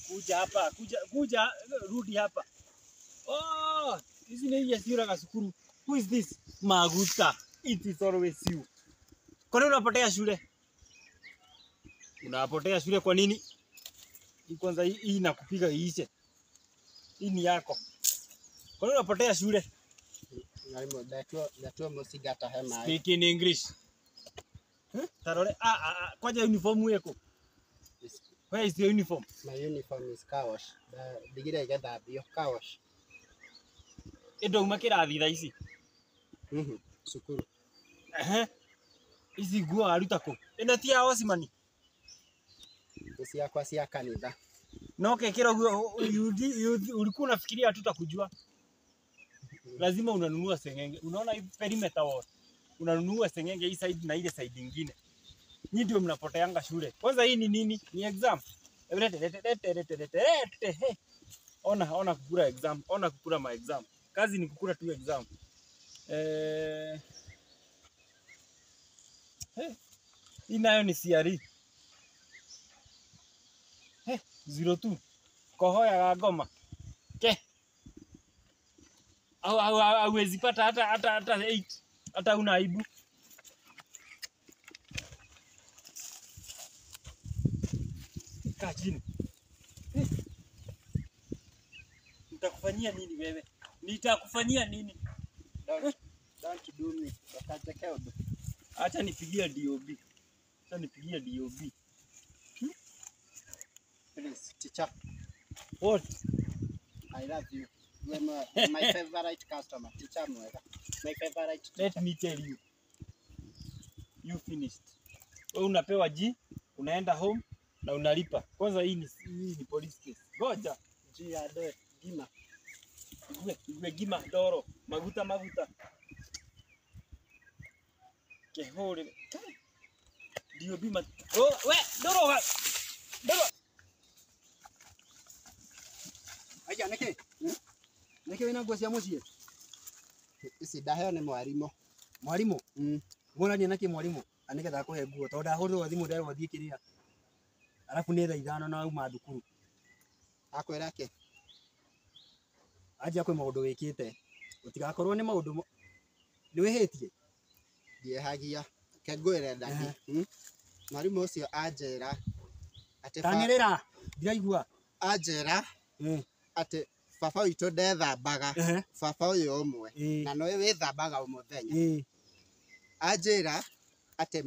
Kuja hapa, kuja kuja, rudi hapa. Oh, hizi ni hizi ciuraga cukuru. Who is this? Maguta. It is always you. Kwa nini unapotea shule? Unapotea shule kwa nini? Hii kwanza hii inakupiga iishe. Hii ni yako. Kwa nini unapotea shule? Mwalimu, ndatua mucigata he maĩ. Speak in English. Tarore, kwanza uniform yako. Where is your uniform? My uniform is car wash. Ndigire ĩgethambio car wash. Ĩndauma kĩrathi thaa ici. Cukuru. Ehe. Ici nguo waruta kũ? Ĩno ti ya Osimani. Nĩ ciakwa cia kanitha. Na ũkekĩra ũguo ulikuwa unafikiria hatutakujua. Lazima unanunua sengenge. Unaona hii perimeter wall. Unanunua sengenge hii side na ile side nyingine. Nyinyi ndio mnapoteanga shule. Kwanza hii ni nini? Ni exam. Lete lete lete lete lete lete. Ona ona kukula exam. Ona kukula ma exam. Kazi ni kukula tu exam. Hii nayo ni CRE. 02. Kohoya ngoma. Ke. Au au hauwezi pata hata hata hata 8. Hata una aibu. Kaa chini. Nitakufanyia nini wewe? Nitakufanyia nini? Don't do me. Ndũkanjĩke ũndũ. Acha nipigie DOB. Acha nipigie DOB. Please, teacher. What? I love you. You are my favorite customer. Teacher mwega. My favorite teacher. Let me tell you. You finished. Wewe unapewa G, unaenda home na unalipa. Kwanza hii ni police case. Ngoja. G ya de gima. Igue gima ndoro, maguta maguta. Kehore. DOB ma. Oh, we, ndoro wa. Ndoro. Aja niki? Niki wina nguo cia muciĩ? Ici ndaheo nĩ mwarimũ. Mwarimũ? Ngũrania naki mwarimũ? Nĩgetha akũhe nguo tondũ ndahũrĩrwo thimũ nderwo thiĩ kĩrĩa. Arabu nĩ thaa 5 na uma thukuru. Akwĩra kĩ? Anjia kwĩ maũndũ wĩkĩte. Ũtigakorwo nĩ maũndũ nĩ wĩhĩtie? Ndiĩhagia. Reke ngwĩre Dani. Mwarimũ ũcio anjĩra atĩ Tanĩrĩra, ndiraigua. Anjĩra atĩ baba witũ ndethambaga, baba ũyũ ũmwe, na nĩwe wĩthambaga o mũthenya. Anjĩra atĩ